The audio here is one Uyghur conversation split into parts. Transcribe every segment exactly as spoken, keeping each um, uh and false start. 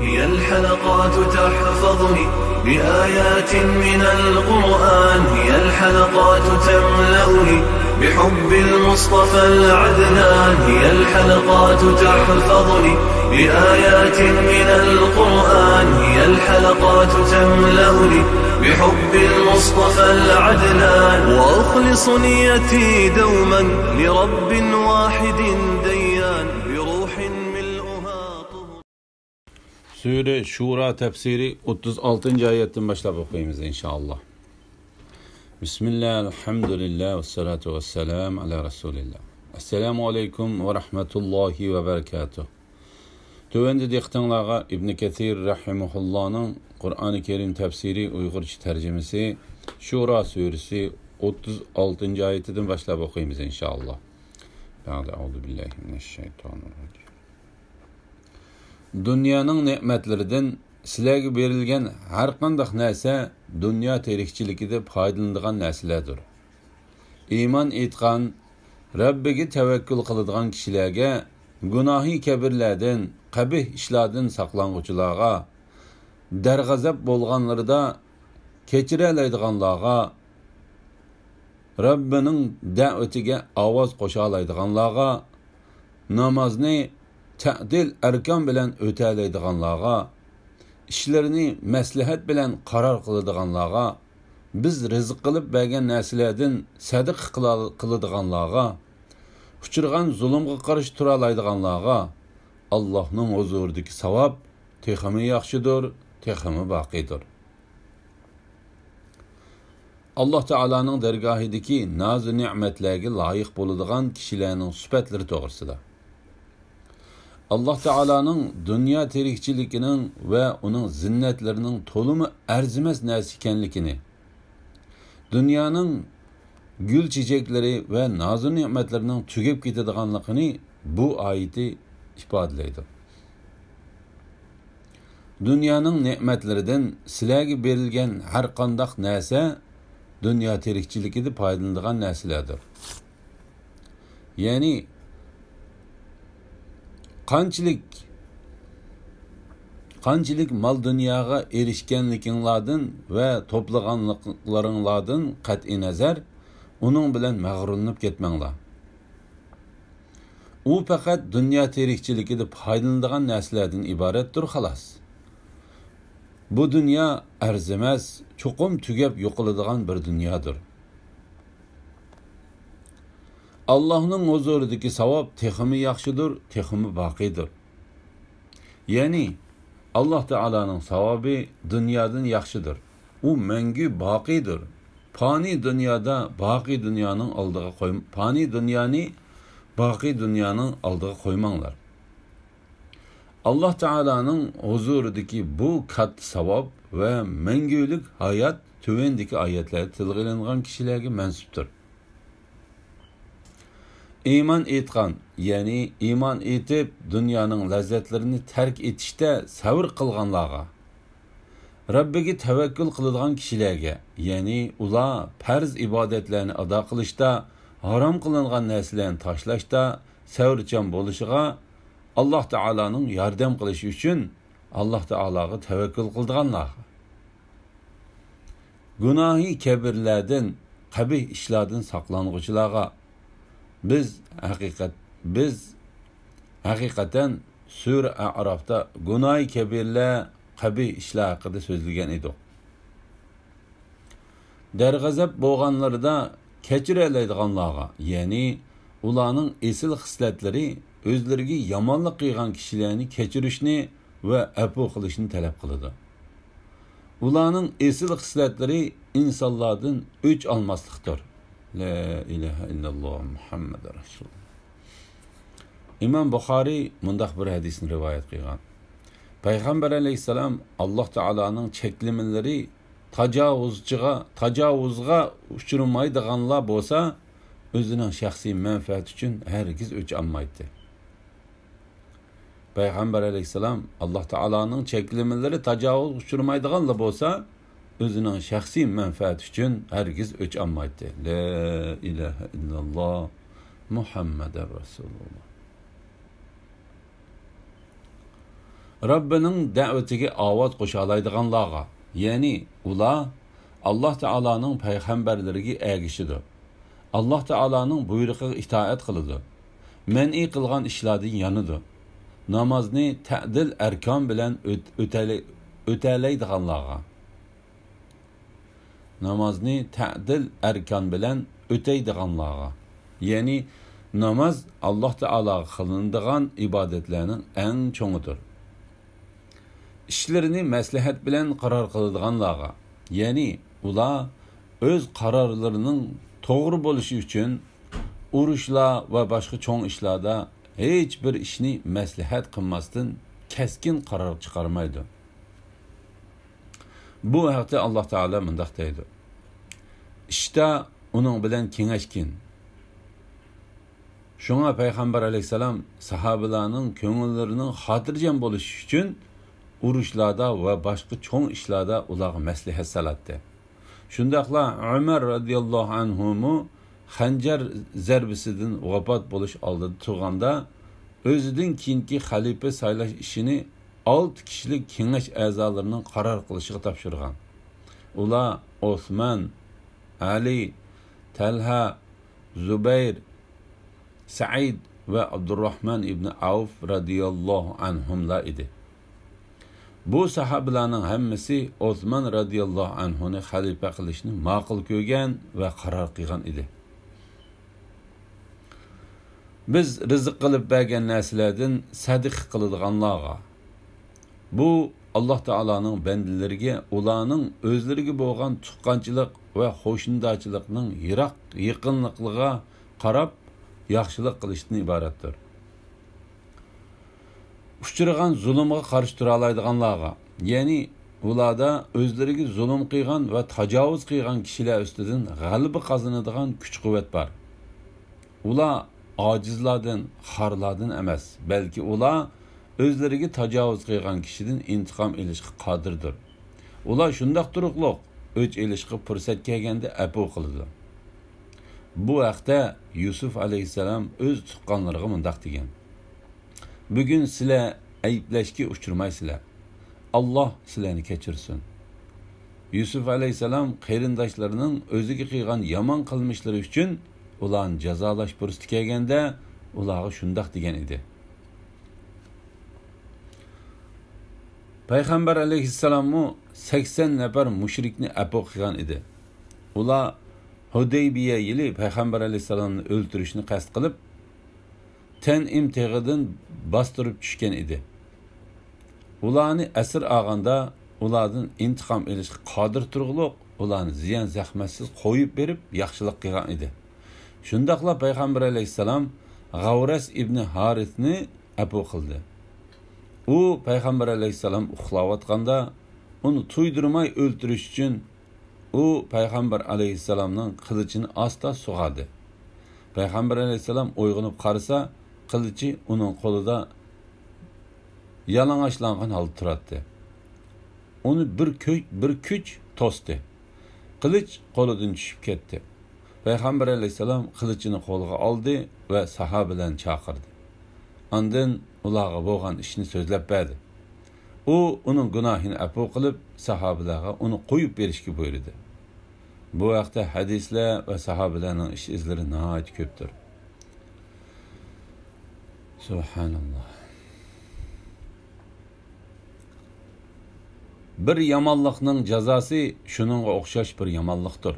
هي الحلقات تحفظني بآيات من القرآن، هي الحلقات تملأني بحب المصطفى العدنان، هي الحلقات تحفظني بآيات من القرآن، هي الحلقات تملأني بحب المصطفى العدنان، وأخلص نيتي دوما لرب واحد ديان، بروح ملؤها طهر. سۈرە شۇرا تەپسىرى ئوتتۇز ئالتىنچى ئايەتتىن باشلاپ ئوقۇيمىز، ئىنشائاللا. بىسمىللا، ئەلھەمدۇلىللا، ۋەسسالاتۇ ۋەسسالامۇ ئەلا رەسۇلىللا. ئەسسالامۇ ئەلەيكۇم ۋە رەھمەتۇللاھى ۋە بەرىكاتۇھ. تۆۋەندە دىققىتىڭلارغا ئىبن كەسىر رەھىمەھۇللانىڭ قۇرئانى كەرىم تەپسىرى ئۇيغۇرچە تەرجىمىسى شۇرا سۈرىسى ئوتتۇز ئالتىنچى ئايىتىدىن باشلاپ ئوقۇيمىز، ئىنشائاللا. بەئدە، ئەئۇزۇ بىللاھى مىنەششەيتانىررەجىم. دۇنيانىڭ نېمەتلىرىدىن سىلەرگە بېرىلگەن ھەرقانداق نەرسە دۇنيا تىرىكچىلىكىدە پايدىلىنىدىغان نەرسىلەردۇر. ئىمان ئېيتقان، رەببىگە تەۋەككۈل قىلىدىغان كىشىلەرگە، گۇناھى كەبىرلەردىن، قەبىھ ئىشلاردىن ساقلانغۇچىلارغا، دەرغەزەپ بولغانلىرىدا كەچۈرەلەيدىغانلارغا، رەببىنىڭ دەۋىتىگە ئاۋاز قوشالايدىغانلارغا، نامازنى تەئدىل ئەركان بىلەن ئۆتەلەيدىغانلارغا، ئىشلىرىنى مەسلىھەت بىلەن قارار قىلىدىغانلارغا، بىز رىزىق قىلىپ بەرگەن نەرسىلەردىن سەدىقە قىلا-، قىلىدىغانلارغا، ئۇچرىغان زۇلۇمغا قارشى تۇرالايدىغانلارغا ئاللاھنىڭ ھۇزۇرىدىكى ساۋاب تېخىمۇ ياخشىدۇر، تېخىمۇ باقىيدۇر. ئاللاھ تائالانىڭ دەرگاھىدىكى نازۇ نېمەتلەرگە لايىق بولىدىغان كىشىلەرنىڭ سۈپەتلىرى توغرىسىدا. ئاللاھ تائالانىڭ دۇنيا تىرىكچىلىكىنىڭ ۋە ئۇنىڭ زىننەتلىرىنىڭ تولىمۇ ئەرزىمەس نەرسە ئىكەنلىكىنى، دۇنيانىڭ گۈل چېچەكلىرى ۋە نازۇ نېمەتلىرىنىڭ تۈگەپ كېتىدىغانلىقىنى بۇ ئايىتى ئىپادىلەيدۇ. دۇنيانىڭ نېمەتلىرىدىن سىلەرگە بېرىلگەن ھەرقانداق نەرسە دۇنيا تىرىكچىلىكىدە پايدىلىنىدىغان نەرسىلەردۇر. يەنى قانچىلىك، قانچىلىك مال دۇنياغا ئېرىشكەنلىكىڭلاردىن ۋە توپلىغانلىقلىرىڭلاردىن قەتئىينەزەر، ئۇنىڭ بىلەن مەغرۇرلىنىپ كەتمەڭلار. ئۇ پەقەت دۇنيا تىرىكچىلىكىدە پايدىلىنىدىغان نەرسىلەردىن ئىبارەتتۇر، خالاس. بۇ دۇنيا ئەرزىمەس، چوقۇم تۈگەپ يوقىلىدىغان بىر دۇنيادۇر. ئاللاھنىڭ ھۇزۇرىدىكى ساۋاب تېخىمۇ ياخشىدۇر، تېخىمۇ باقىيدۇر. يەنى، ئاللاھ تائالانىڭ ساۋابى دۇنيادىن ياخشىدۇر. ئۇ مەڭگۈ باقىيدۇر. پانىي دۇنيادا باقىي دۇنيانىڭ ئالدىغا قوي-، پانىي دۇنيانى باقىي دۇنيانىڭ ئالدىغا قويماڭلار. ئاللاھ تائالانىڭ ھۇزۇرىدىكى بۇ كاتتا ساۋاب ۋە مەڭگۈلۈك ھايات تۆۋەندىكى ئايەتلەردە تىلغا ئېلىنغان كىشىلەرگە مەنسۇپتۇر. ئىمان ئېيتقان، يەنى ئىمان ئېيتىپ، دۇنيانىڭ لەززەتلىرىنى تەرك ئېتىشتە سەۋر قىلغانلارغا، رەببىگە تەۋەككۈل قىلىدىغان كىشىلەرگە، يەنى ئۇلار پەرز ئىبادەتلەرنى ئادا قىلىشتا، ھارام قىلىنغان نەرسىلەرنى تاشلاشتا سەۋرچان بولۇشىغا، ئاللاھ تائالانىڭ ياردەم قىلىشى ئۈچۈن ئاللاھ تائالاغا تەۋەككۈل قىلىدىغانلارغا، گۇناھى كەبىرلەردىن، قەبىھ ئىشلاردىن ساقلانغۇچىلارغا بىز ھەقىقەت، بىز ھەقىقەتەن سۈرە ئەئرافتا گۇناھى كەبىرلەر، قەبىھ ئىشلار ھەققىدە سۆزلىگەن ئىدۇق. دەرغەزەپ بولغانلىرىدا كەچۈرەلەيدىغانلارغا، يەنى ئۇلارنىڭ ئېسىل خىسلەتلىرى ئۆزلىرىگە يامانلىق قىلغان كىشىلەرنى كەچۈرۈشنى ۋە ئەپۇ قىلىشنى تەلەپ قىلىدۇ. ئۇلارنىڭ ئېسىل خىسلەتلىرى ئىنسانلاردىن ئۆچ ئالماسلىقتۇر. لا ئىلاھە ئىللاللا مۇھەممەد رەسۇلۇللا. ئىمام بۇخارىي مۇنداق بىر ھەدىسنى رىۋايەت قىلغان. پەيغەمبەر ئەلەيھىسسالام، ئاللاھ تائالانىڭ چەكلىمىلىرى تاجاۋۇزچىغا، تاجاۋۇزغا ئۇچرىمايدىغانلار بولسا، ئۆزىنىڭ شەخسىي مەنپەئەتى ئۈچۈن ھەرگىز ئۆچ ئالمايتتى. پەيغەمبەر ئەلەيھىسسالام، ئاللاھ تائالانىڭ چەكلىمىلىرى تاجاۋۇزغا ئۇچرىمايدىغانلا بولسا، ئۆزىنىڭ شەخسىي مەنپەئەتى ئۈچۈن ھەرگىز ئۆچ ئالمايتتى. لا ئىلاھە ئىللاللا مۇھەممەدەر رەسۇلۇللا. رەببىنىڭ دەۋىتىگە ئاۋاز قوشالايدىغانلارغا، يەنى ئۇلار ئاللاھ تائالانىڭ پەيغەمبەرلىرىگە ئەگىشىدۇ، ئاللاھ تائالانىڭ بۇيرۇقىغا ئىتائەت قىلىدۇ، مەنئى قىلغان ئىشلاردىن يانىدۇ، نامازنى تەدىل ئەركان بىلەن ئۆت-، ئۆتەلەي-، ئۆتەلەيدىغانلارغا، نامازنى تەدىل ئەركان بىلەن ئۆتەيدىغانلارغا، يەنى ناماز ئاللاھ تائالاغا قىلىنىدىغان ئىبادەتلەرنىڭ ئەڭ چوڭىدۇر. ئىشلىرىنى مەسلىھەت بىلەن قارار قىلىدىغانلارغا، يەنى ئۇلار ئۆز قارارلىرىنىڭ توغرا بولۇشى ئۈچۈن ئۇرۇشلار ۋە باشقا چوڭ ئىشلاردا ھېچ بىر ئىشنى مەسلىھەت قىلماستىن كەسكىن قارار چىقارمايدۇ. بۇ ھەقتە ئاللاھ تائالا مۇنداق دەيدۇ: ئىشتا ئۇنىڭ بىلەن كېڭەشكىن. شۇڭا پەيغەمبەر ئەلەيھىسسالام ساھابىلارنىڭ كۆڭۈللىرىنىڭ خاتىرجەم بولۇشى ئۈچۈن ئۇرۇشلاردا ۋە باشقا چوڭ ئىشلاردا ئۇلارغا مەسلىھەت سالاتتى. شۇنداقلا ئۆمەر رەزىياللاھۇ ئەنھۇمۇ خەنجەر زەربىسىدىن ۋاپات بولۇش ئالدىدا تۇرغاندا، ئۆزىدىن كېيىنكى خەلىپە سايلاش ئىشىنى ئالتە كىشىلىك كېڭەش ئەزالىرىنىڭ قارار قىلىشىغا تاپشۇرغان. ئۇلار ئوسمان، ئەلى، تەلھە، زۇبەير، سەئىد ۋە ئابدۇرراھمان ئىبنى ئەۋف رەزىياللاھۇ ئەنھۇملار ئىدى. بۇ ساھابىلەرنىڭ ھەممىسى ئوسمان رەزىياللاھۇ ئەنھۇنى خەلىپە قىلىشنى ماقۇل كۆرگەن ۋە قارار قىلغان ئىدى. بىز رىزىق قىلىپ بەرگەن نەرسىلەردىن سەدىقە قىلىدىغانلارغا، بۇ ئاللاھ تائالانىڭ بەندىلىرىگە ئۇلارنىڭ ئۆزلىرىگە بولغان تۇغقانچىلىق ۋە قوشنىدارچىلىقنىڭ يىراق يېقىنلىقىغا قاراپ ياخشىلىق قىلىشتىن ئىبارەتتۇر. ئۇچرىغان زۇلۇمغا قارشى تۇرالايدىغانلارغا، يەنى ئۇلاردا ئۆزلىرىگە زۇلۇم قىلغان ۋە تاجاۋۇز قىلغان كىشىلەر ئۈستىدىن غەلىبە قازىنىدىغان كۈچ-قۇۋۋەت بار. ئۇلار ئاجىزلاردىن، خارلاردىن ئەمەس، بەلكى ئۇلار ئۆزلىرىگە تاجاۋۇز قىلغان كىشىدىن ئىنتىقام ئېلىشقا قادىردۇر. ئۇلار شۇنداق تۇرۇقلۇق ئۆچ ئېلىشقا پۇرسەت كەلگەندە ئەپۇ قىلىدۇ. بۇ ھەقتە يۈسۈف ئەلەيھىسسالام ئۆز تۇغقانلىرىغا مۇنداق دېگەن: بۈگۈن سىلەر ئەيىبلەشكە ئۇچرىمايسىلەر. ئاللاھ سىلەرنى كەچۈرسۇن. يۈسۈف ئەلەيھىسسالام قېرىنداشلىرىنىڭ ئۆزىگە قىلغان يامان قىلمىشلىرى ئۈچۈن ئۇلارنى جازالاش پۇرسىتى كەلگەندە، ئۇلارغا شۇنداق دېگەن ئىدى. پەيغەمبەر ئەلەيھىسسالاممۇ سەكسەن نەپەر مۇشرىكنى ئەپۇ قىلغان ئىدى. ئۇلار ھۇدەيبىيە يىلى پەيغەمبەر ئەلەيھىسسالامنى ئۆلتۈرۈشنى قەست قىلىپ، تەنئىم تېغىدىن باستۇرۇپ چۈشكەن ئىدى. ئۇلارنى ئەسىر ئالغاندا، ئۇلاردىن ئىنتىقام ئېلىشقا قادىر تۇرغۇلۇق، ئۇلارنى زىيان-زەخمەتسىز قويۇپ بېرىپ، ياخشىلىق قىلغان ئىدى. شۇنداقلا پەيغەمبەر ئەلەيھىسسالام غەۋرەس ئىبنى ھارىسنى ئەپۇ قىلدى. ئۇ پەيغەمبەر ئەلەيھىسسالام ئۇخلاۋاتقاندا، ئۇنى تۇيدۇرماي ئۆلتۈرۈش ئۈچۈن، ئۇ پەيغەمبەر ئەلەيھىسسالامنىڭ قىلىچىنى ئاستا سۇغاردى. پەيغەمبەر ئەلەيھىسسالام ئويغىنىپ قارىسا، قىلىچى ئۇنىڭ قولىدا يالىڭاچلانغان ھالدا تۇراتتى. ئۇنى بىر كۈ-، بىر كۈچ توستى. قىلىچ قولىدىن چۈشۈپ كەتتى. پەيغەمبەر ئەلەيھىسسالام قىلىچىنى قولىغا ئالدى ۋە ساھابىلەرنى چاقىردى. ئاندىن ئۇلارغا بولغان ئىشنى سۆزلەپ بەردى. ئۇ ئۇنىڭ گۇناھىنى ئەپۇ قىلىپ، ساھابىلەرگە ئۇنى قويۇپ بېرىشكە بۇيرۇدى. بۇ ھەقتە ھەدىسلەر ۋە ساھابىلەرنىڭ ئىش-ئىزلىرى ناھايىتى كۆپتۇر. سۇبھاناللاھ. بىر يامانلىقنىڭ جازاسى شۇنىڭغا ئوخشاش بىر يامانلىقتۇر.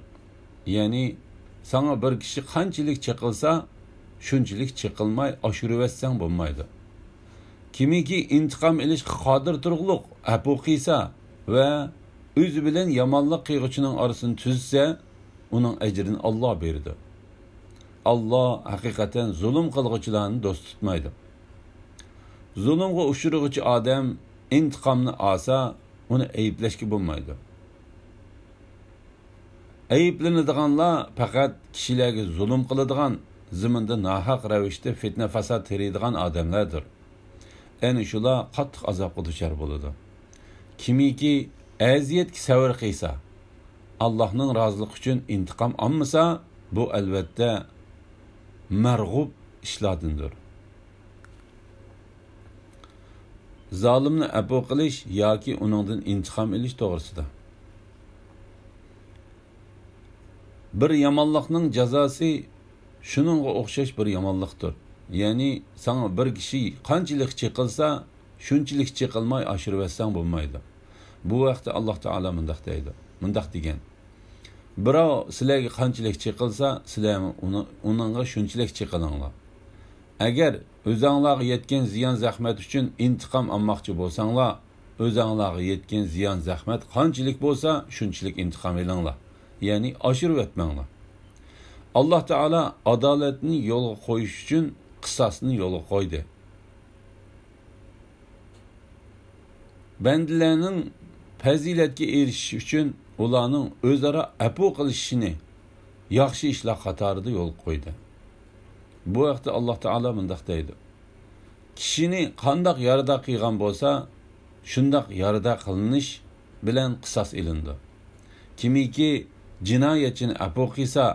يەنى، ساڭا بىر كىشى قانچىلىك چېقىلسا، شۇنچىلىك چېقىلماي ئاشۇرۇۋەتسەڭ بولمايدۇ. كىمكى ئىنتىقام ئېلىشقا قادىر تۇرغۇلۇق ئەپۇ قىلسا ۋە ئۆزى بىلەن يامانلىق قىلغۇچىنىڭ ئارىسىنى تۈزسە، ئۇنىڭ ئەجرىنى ئاللاھ بېرىدۇ. ئاللاھ ھەقىقەتەن زۇلۇم قىلغۇچىلارنى دوست تۇتمايدۇ. زۇلۇمغا ئۇچرىغۇچى ئادەم ئىنتىقامنى ئالسا، ئۇنى ئەيىبلەشكە بولمايدۇ. ئەيىبلىنىدىغانلار پەقەت كىشىلەرگە زۇلۇم قىلىدىغان، زېمىندا ناھەق رەۋىشتە پىتنە-پاسات تېرىيدىغان ئادەملەردۇر. ئەنە شۇلار قاتتىق ئازابقا دۇچار بولىدۇ. كىمكى ئەزىيەتكە سەۋر قىلسا، ئاللاھنىڭ رازىلىقى ئۈچۈن ئىنتىقام ئالمىسا، بۇ ئەلۋەتتە مەرغۇب ئىشلاردىندۇر. زالىمنى ئەپۇ قىلىش ياكى ئۇنىڭدىن ئىنتىقام ئېلىش توغرىسىدا. بىر يامانلىقنىڭ جازاسى شۇنىڭغا ئوخشاش بىر يامانلىقتۇر. يەنى ساڭا بىر كىشى قانچىلىك چېقىلسا، شۇنچىلىك چېقىلماي ئاشۇرۇۋەتسەڭ بولمايدۇ. بۇ ھەقتە ئاللاھ تائالا مۇنداق دەيدۇ، مۇنداق دېگەن: بىراۋ سىلەرگە قانچىلىك چېقىلسا، سىلەرمۇ ئۇنى-، ئۇنىڭغا شۇنچىلىك چېقىلىڭلار. ئەگەر ئۆزەڭلارغا يەتكەن زىيان-زەخمەت ئۈچۈن ئىنتىقام ئالماقچى بولساڭلار، ئۆزەڭلارغا يەتكەن زىيان-زەخمەت قانچىلىك بولسا، شۇنچىلىك ئىنتىقام ئېلىڭلار. يەنى ئاشۇرۇۋەتمەڭلار. ئاللاھ تائالا ئادالەتنى يولغا قويۇش ئۈچۈن قىساسنى يولغا قويدى. بەندىلەرنىڭ پەزىلەتكە ئېرىشىشى ئۈچۈن ئۇلارنىڭ ئۆزئارا ئەپۇ قىلىشىشىنى ياخشى ئىشلار قاتارىدا يولغا قويدى. بۇ ھەقتە ئاللاھ تائالا مۇنداق دەيدۇ: كىشىنى قانداق يارىدار قىلغان بولسا، شۇنداق يارىدار قىلىنىش بىلەن قىساس ئېلىنىدۇ. كىمكى جىنايەتچىنى ئەپۇ قىلسا،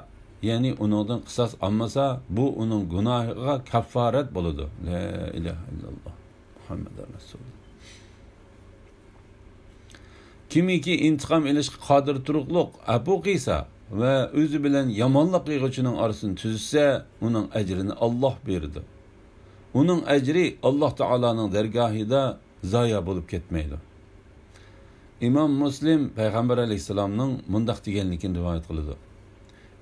يەنى ئۇنىڭدىن قىساس ئالمىسا، بۇ ئۇنىڭ گۇناھىغا كاففارەت بولىدۇ. لا ئىلاھە ئىللاللاھ، مۇھەممەدۇر رەسۇلۇللاھ. كىمكى ئىنتىقام ئېلىشقا قادىر تۇرۇقلۇق ئەپۇ قىلسا ۋە ئۆزى بىلەن يامانلىق قىلغۇچىنىڭ ئارىسىنى تۈزىسە، ئۇنىڭ ئەجرىنى ئاللاھ بېرىدۇ. ئۇنىڭ ئەجرى ئاللاھ تائالانىڭ دەرگاھىدا زايا بولۇپ كەتمەيدۇ. ئىمام مۇسلىم پەيغەمبەر ئەلەيھىسسالامنىڭ مۇنداق دېگەنلىكىنى رىۋايەت قىلىدۇ: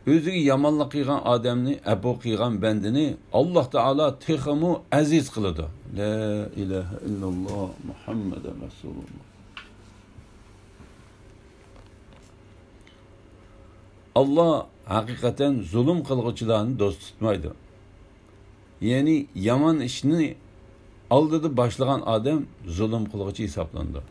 ئۆزىگە يامانلىق قىلغان ئادەمنى ئەپۇ قىلغان بەندىنى ئاللاھ تائالا تېخىمۇ ئەزىز قىلىدۇ. لا ئىلاھە ئىللاللاھ، مۇھەممەدۇر رەسۇلۇللاھ. ئاللاھ ھەقىقەتەن زۇلۇم قىلغۇچىلارنى دوست تۇتمايدۇ. يەنى يامان ئىشنى ئالدىدا باشلىغان ئادەم زۇلۇم قىلغۇچى ھېسابلىنىدۇ.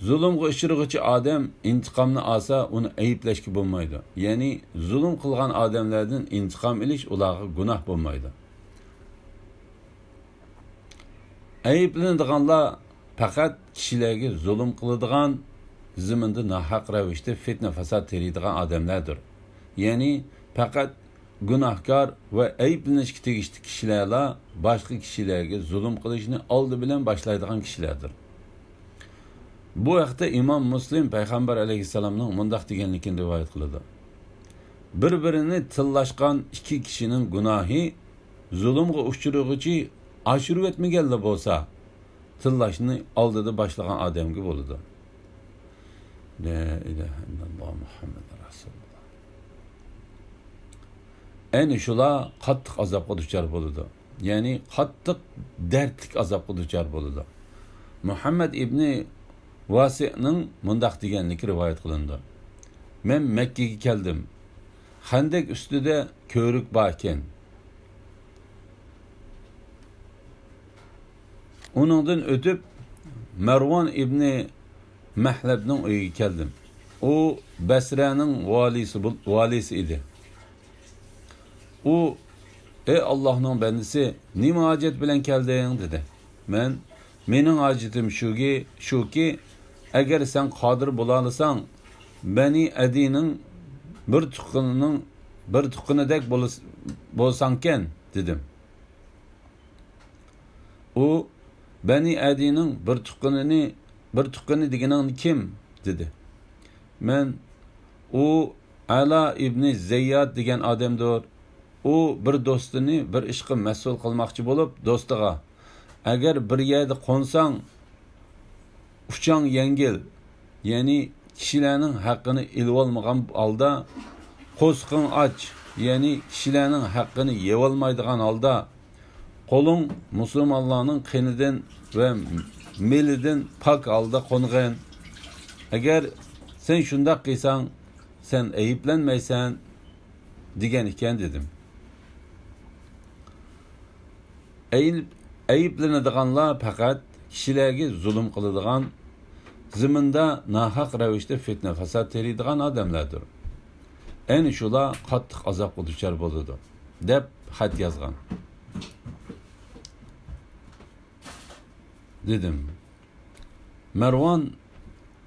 زۇلۇمغا ئۇچرىغۇچى ئادەم ئىنتىقامنى ئالسا، ئۇنى ئەيىبلەشكە بولمايدۇ. يەنى زۇلۇم قىلغان ئادەملەردىن ئىنتىقام ئېلىش ئۇلارغا گۇناھ بولمايدۇ. ئەيىبلىنىدىغانلار پەقەت كىشىلەرگە زۇلۇم قىلىدىغان، زېمىندا ناھەق رەۋىشتە پىتنە-پاسات تېرىيدىغان ئادەملەردۇر. يەنى پەقەت گۇناھكار ۋە ئەيىبلىنىشكە تېگىشلىك كىشىلەرلا باشقا كىشىلەرگە زۇلۇم قىلىشنى ئالدى بىلەن باشلايدىغان كىشىلەردۇر. بۇ ھەقتە ئىمام مۇسلىم پەيغەمبەر ئەلەيھىسسالامنىڭ مۇنداق دېگەنلىكىنى رىۋايەت قىلىدۇ: بىر-بىرىنى تىللاشقان ئىككى كىشىنىڭ گۇناھى زۇلۇمغا ئۇچرىغۇچى ئاشۇرۇۋەتمىگەنلا بولسا، تىللاشنى ئالدىدا باشلىغان ئادەمگە بولىدۇ. لا ئىلاھە ئىللاللاھ، مۇھەممەدۇر رەسۇلۇللاھ. ئەنە شۇلار قاتتىق ئازابقا دۇچار بولىدۇ. يەنى قاتتىق دەردلىك ئازابقا دۇچار بولىدۇ. مۇھەممەد ئىبنى ۋاسىئنىڭ مۇنداق دېگەنلىكى رىۋايەت قىلىنىدۇ: مەن مەككىگە كەلدىم. خەندەك ئۈستىدە كۆۋرۈك بار ئىكەن. ئۇنىڭدىن ئۆتۈپ، مەرۋان ئىبنى مەھلەبنىڭ ئۆيىگە كەلدىم. ئۇ بەسرەنىڭ ۋالىسى بول-، ۋالىسى ئىدى. ئۇ: «ئەي ئاللاھنىڭ بەندىسى، نېمە ھاجەت بىلەن كەلدىڭ؟» دېدى. مەن: «مېنىڭ ھاجىتىم شۇكى، شۇكى، ئەگەر سەن قادىر بولالىساڭ، بەنى ئەدىنىڭ بىر تۇغقىنىنىڭ، بىر تۇغقىنىدەك بولس-، بولساڭكەن» دېدىم. ئۇ: «بەنى ئەدىنىڭ بىر تۇغقىنىنى، بىر تۇغقىنى دېگىنىڭ كىم؟» دېدى. مەن: «ئۇ ئەلا ئىبنى زەيياد دېگەن ئادەمدۇر. ئۇ بىر دوستىنى بىر ئىشقا مەسئۇل قىلماقچى بولۇپ، دوستىغا، ئەگەر بىر يەردە قونساڭ، ئۇچاڭ يەڭگىل، يەنى كىشىلەرنىڭ ھەققىنى ئېلىۋالمىغان ھالدا، قورسىقىڭ ئاچ، يەنى كىشىلەرنىڭ ھەققىنى يەۋالمايدىغان ھالدا، قولۇڭ مۇسۇلمانلارنىڭ قېنىدىن ۋە مېلىدىن پاك ھالدا قونغىن. ئەگەر سەن شۇنداق قىلساڭ، سەن ئەيىبلەنمەيسەن» دېگەن ئىكەن، دېدىم. ئەيىب-، ئەيىبلىنىدىغانلار پەقەت كىشىلەرگە زۇلۇم قىلىدىغان، زېمىندا ناھەق رەۋىشتە پىتنە-پاسات تېرىيدىغان ئادەملەردۇر. ئەنە شۇلار قاتتىق ئازابقا دۇچار بولىدۇ، دەپ خەت يازغان، دېدىم. مەرۋان: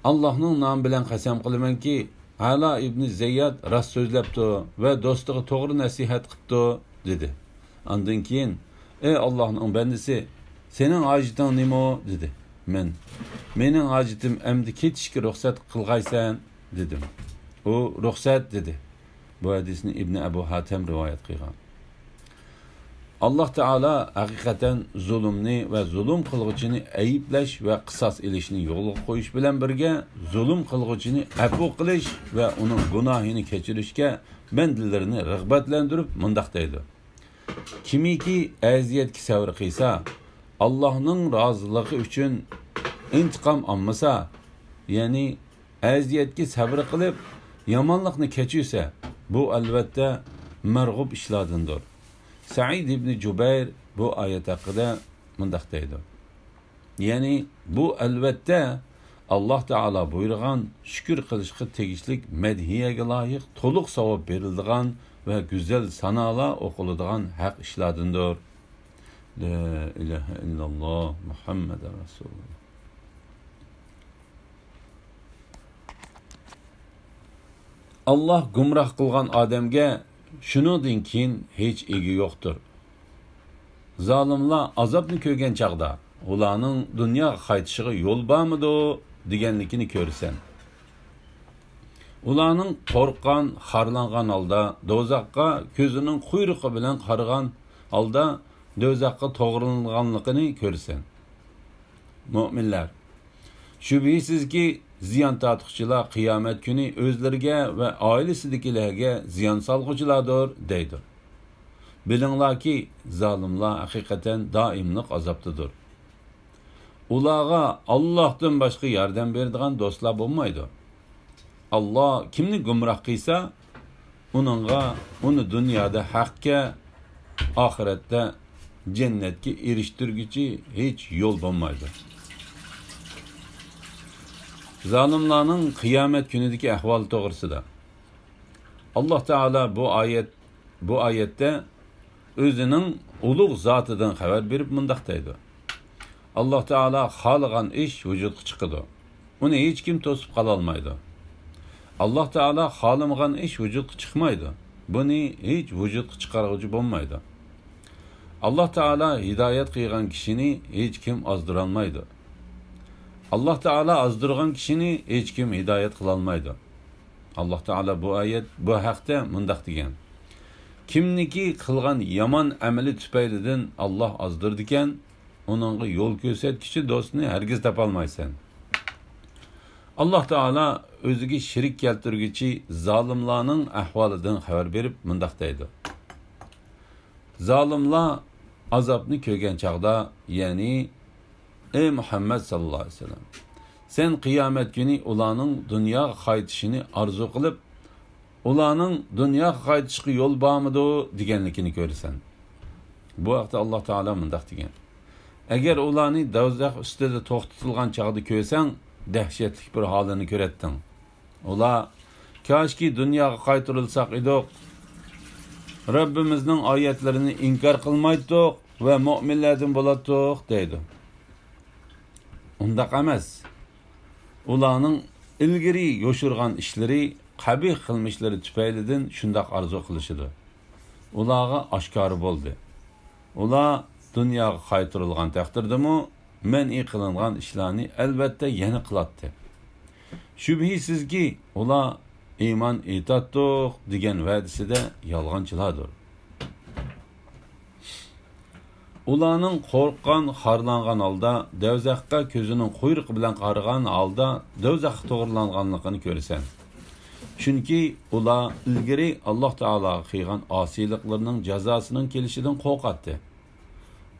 «ئاللاھنىڭ نامى بىلەن قەسەم قىلىمەنكى، ئەلا ئىبنى زەيياد راست سۆزلەپتۇ ۋە دوستىغا توغرا نەسىھەت قىپتۇ» دېدى. ئاندىن كېيىن «ئەي ئاللاھنىڭ بەندىسى، سېنىڭ ھاجىتىڭ نېمە؟» دېدى. مەن، «مېنىڭ ھاجىتىم ئەمدى كېتىشكە رۇخسەت قىلغايسەن» دېدىم. ئۇ، «رۇخسەت» دېدى. بۇ ھەدىسنى ئىبنى ئەبۇ ھاتەم رىۋايەت قىلغان. ئاللاھ تائالا ھەقىقەتەن زۇلۇمنى ۋە زۇلۇم قىلغۇچىنى ئەيىبلەش ۋە قىساس ئېلىشنى يولغا قويۇش بىلەن بىرگە، زۇلۇم قىلغۇچىنى ئەپۇ قىلىش ۋە ئۇنىڭ گۇناھىنى كەچۈرۈشكە بەندىلىرىنى رىغبەتلەندۈرۈپ مۇنداق دەيدۇ: «كىمكى ئەزىيەتكە سەۋر قىلسا، ئاللاھنىڭ رازىلىقى ئۈچۈن ئىنتىقام ئالمىسا، يەنى ئەزىيەتكە سەۋر قىلىپ، يامانلىقنى كەچۈرسە، بۇ ئەلۋەتتە مەرغۇب ئىشلاردىندۇر.» سەئىد ئىبنى جۇبەير بۇ ئايەت ھەققىدە مۇنداق دەيدۇ: يەنى، بۇ ئەلۋەتتە ئاللاھ تائالا بۇيرۇغان، شۈكۈر قىلىشقا تېگىشلىك، مەدھىيەگە لايىق، تولۇق ساۋاب بېرىلىدىغان ۋە گۈزەل سانالار ئوقۇلىدىغان ھەق ئىشلاردىندۇر. لا ئىلاھە ئىللاللاھ، مۇھەممەدۇر رەسۇلۇللاھ. ئاللاھ گۇمراھ قىلغان ئادەمگە شۇنىڭدىن كېيىن ھېچ ئىگە يوقتۇر. زالىملار ئازابنى كۆرگەن چاغدا، ئۇلارنىڭ دۇنياغا قايتىشىغا يول بارمىدۇ دېگەنلىكىنى كۆرىسەن. ئۇلارنىڭ قورققان، خارلانغان ھالدا دوزاخقا كۆزىنىڭ قۇيرۇقى بىلەن قارىغان ھالدا دوزاخقا توغرىلانغانلىقىنى كۆرىسەن. مۆمىنلەر، شۈبھىسىزكى، زىيان تارتقۇچىلار قىيامەت كۈنى ئۆزلىرىگە ۋە ئائىلىسىدىكىلەرگە زىيان سالغۇچىلاردۇر، دەيدۇ. بىلىڭلاركى، زالىملار ھەقىقەتەن دائىملىق ئازابتىدۇر. ئۇلارغا ئاللاھتىن باشقا ياردەم بېرىدىغان دوستلار بولمايدۇ. ئاللاھ كىمنى گۇمراھ قىلسا، ئۇنىڭغا ئۇنى دۇنيادا ھەققە، ئاخىرەتتە جەننەتكە ئېرىشتۈرگۈچى ھېچ يول بولمايدۇ. زالىملارنىڭ قىيامەت كۈنىدىكى ئەھۋالى توغرىسىدا ئاللاھ تائالا بۇ ئايەت، بۇ ئايەتتە ئۆزىنىڭ ئۇلۇغ زاتىدىن خەۋەر بېرىپ مۇنداق دەيدۇ: ئاللاھ تائالا خالىغان ئىش ۋۇجۇدقا چىقىدۇ. ئۇنى ھېچكىم توسۇپ قالالمايدۇ. ئاللاھ تائالا خالىمىغان ئىش ۋۇجۇدقا چىقمايدۇ. بۇنى ھېچ ۋۇجۇدقا چىقارغۇچى بولمايدۇ. ئاللاھ تائالا ھىدايەت قىلغان كىشىنى ھېچكىم ئازدۇرالمايدۇ. ئاللاھ تائالا ئازدۇرغان كىشىنى ھېچكىم ھىدايەت قىلالمايدۇ. ئاللاھ تائالا بۇ ئايەت، بۇ ھەقتە مۇنداق دېگەن: كىمنىكى قىلغان يامان ئەمىلى تۈپەيلىدىن ئاللاھ ئازدۇرىدىكەن، ئۇنىڭغا يول كۆرسەتكۈچى دوستنى ھەرگىز تاپالمايسەن. ئاللاھ تائالا ئۆزىگە شېرىك كەلتۈرگۈچى زالىملارنىڭ ئەھۋالىدىن خەۋەر بېرىپ مۇنداق دەيدۇ: زالىملار ئازابنى كۆرگەن چاغدا، يەنى، ئەي مۇھەممەد ساللاللاھۇ ئەلەيھى ۋەسەللەم، سەن قىيامەت كۈنى ئۇلارنىڭ دۇنياغا قايتىشىنى ئارزۇ قىلىپ، ئۇلارنىڭ دۇنياغا قايتىشقا يول بارمىدۇ دېگەنلىكىنى كۆرىسەن. بۇ ھەقتە ئاللاھ تائالا مۇنداق دېگەن: ئەگەر ئۇلارنى دوزاخ ئۈستىدە توختىتىلغان چاغدا كۆرسەڭ، دەھشەتلىك بىر ھالىنى كۆرەتتىڭ. ئۇلار، كاشكى دۇنياغا قايتۇرۇلساق ئىدۇق، رەببىمىزنىڭ ئايەتلىرىنى ئىنكار قىلمايتتۇق ۋە مۆمىنلەردىن بولاتتۇق، دەيدۇ. ئۇنداق ئەمەس. ئۇلارنىڭ ئىلگىرى يوشۇرغان ئىشلىرى، قەبىھ قىلمىشلىرى تۈپەيلىدىن شۇنداق ئارزۇ قىلىشىدۇ. ئۇلارغا ئاشكارا بولدى. ئۇلار دۇنياغا قايتۇرۇلغان تەقدىردىمۇ، مەنئى قىلىنغان ئىشلارنى ئەلۋەتتە يەنە قىلاتتى. شۈبھىسىزكى، ئۇلار ئىمان ئېيتاتتۇق دېگەن ۋەدىسىدە يالغانچىلاردۇر. ئۇلارنىڭ قورققان، خارلانغان ھالدا، دوزاخقا كۆزىنىڭ قۇيرۇقى بىلەن قارىغان ھالدا دوزاخقا توغرىلانغانلىقىنى كۆرىسەن. چۈنكى ئۇلار ئىلگىرى ئاللاھ تائالاغا قىلغان ئاسىيلىقلىرىنىڭ جازاسىنىڭ كېلىشىدىن قورقاتتى.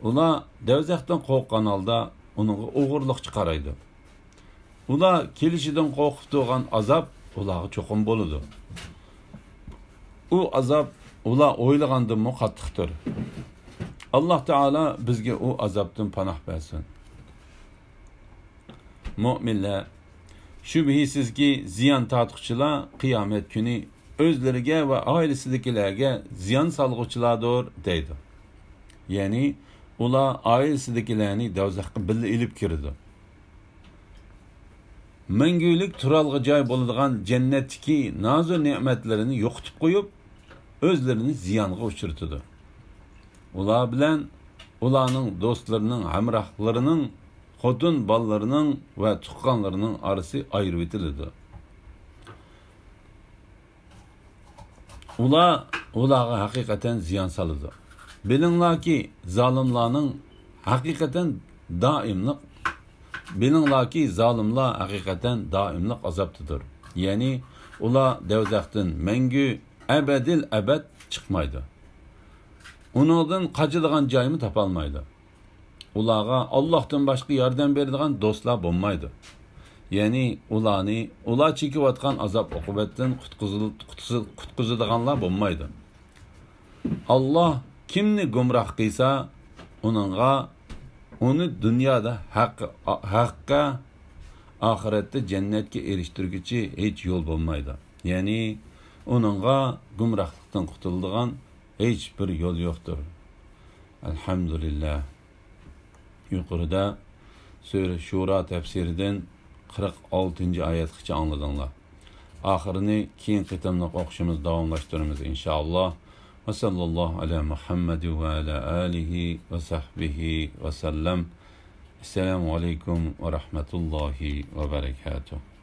ئۇلار دوزاختىن قورققان ھالدا ئۇنىڭغا ئوغرىلىقچە قارايدۇ. ئۇلار كېلىشىدىن قورقۇپ تۇرغان ئازاب ئۇلارغا چوقۇم بولىدۇ. ئۇ ئازاب ئۇلار ئويلىغاندىنمۇ قاتتىقتۇر. ئاللاھ تائالا بىزگە ئۇ ئازابتىن پاناھ بەرسۇن. مۆمىنلەر، شۈبھىسىزكى، زىيان تارتقۇچىلار قىيامەت كۈنى ئۆزلىرىگە ۋە ئائىلىسىدىكىلەرگە زىيان سالغۇچىلاردۇر، دەيدۇ. يەنى ئۇلار ئائىلىسىدىكىلەرنى دوزاخقا بىللە ئېلىپ كىرىدۇ. مەڭگۈلۈك تۇرالغۇ جاي بولىدىغان جەننەتتىكى نازۇ نېمەتلىرىنى يوقىتىپ قويۇپ، ئۆزلىرىنى زىيانغا ئۇچرىتىدۇ. ئۇلار بىلەن ئۇلارنىڭ دوستلىرىنىڭ، ھەمراھلىرىنىڭ، خوتۇن بالىلىرىنىڭ ۋە تۇغقانلىرىنىڭ ئارىسى ئايرىۋېتىلىدۇ. ئۇلار، ئۇلارغا ھەقىقەتەن زىيان سالىدۇ. بىلىڭلاركى، زالىملارنىڭ ھەقىقەتەن دائىملىق، بىلىڭلاركى، زالىملار ھەقىقەتەن دائىملىق ئازابتىدۇر. يەنى ئۇلار دەۋزەختىن مەڭگۈ ئەبەدىل ئەبەد چىقمايدۇ. ئۇنىڭدىن قاچىدىغان جايمۇ تاپالمايدۇ. ئۇلارغا ئاللاھتىن باشقا ياردەم بېرىدىغان دوستلار بولمايدۇ. يەنى ئۇلارنى، ئۇلار چېكىۋاتقان ئازاب-ئوقۇبەتتىن قۇتقۇزۇل-، قۇتقۇزۇل-، قۇتقۇزىدىغانلار بولمايدۇ. ئاللاھ كىمنى گۇمراھ قىلسا، ئۇنىڭغا، ئۇنى دۇنيادا ھەق، ھەققە، ئاخىرەتتە جەننەتكە ئېرىشتۈرگۈچى ھېچ يول بولمايدۇ. يەنى ئۇنىڭغا گۇمراھلىقتىن قۇتۇلىدىغان ھېچ بىر يول يوقتۇر. ئەلھەمدۇلىللاھ. يۇقىرىدا سۈرە شۇرا تەپسىرىدىن قىرىق ئالتىنچى ئايەتكىچە ئاڭلىدىڭلار. ئاخىرىنى كېيىنكى قېتىملىق ئوقۇشىمىز داۋاملاشتۇرىمىز، ئىنشائاللاھ. ۋە ساللاللاھۇ ئەلا مۇھەممەد ۋە ئەلا ئالىھى ۋە سەھبىھى ۋە سەللەم. ئەسسالامۇ ئەلەيكۇم ۋە رەھمەتۇللاھى ۋە بەرەكاتۇھ.